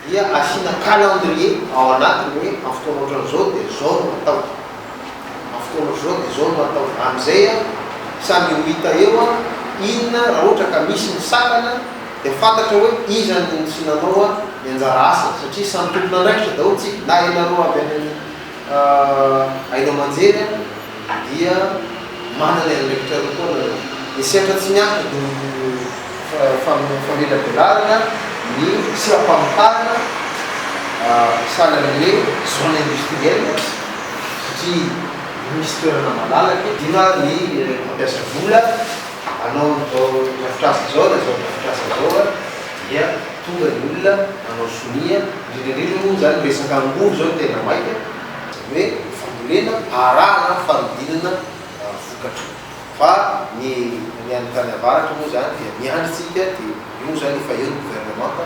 Dia asiana calendrier ao anatiny hoe amin'ny fotoana ohatran'izao dia izao no atao, amin'ny fotoana ohatr'izao dia izao no atao. Amin'izay samy ho hita eo inona raha ohatra ka misy ny sakana dia fantatra hoe iza no tsy nanao ny anjara asany satria samy tompon'andraikitra daholo tsika na ianareo avy any amin'ny haino aman-jery dia manana ny andraikitrareo koa nareo. Ny sehatra tsy miankina ny famelabelarana ny seha-pamokarana sahala amin'ny hoe zone industrielle satria misy toerana malalaka dia ny mpampiasa vola hanao an'izao drafitrasa izao na izao drafitrasa izao dia tonga ny olona manao sonia, indrindra indrindra moa izany resaka angovo izao no tena maika, izany hoe fambolena arahana fanodinana vokatra. Fa ny ny any tany avaratra moa izany dia miandry tsika dia io moa izany efa eo ny gouvernemanta.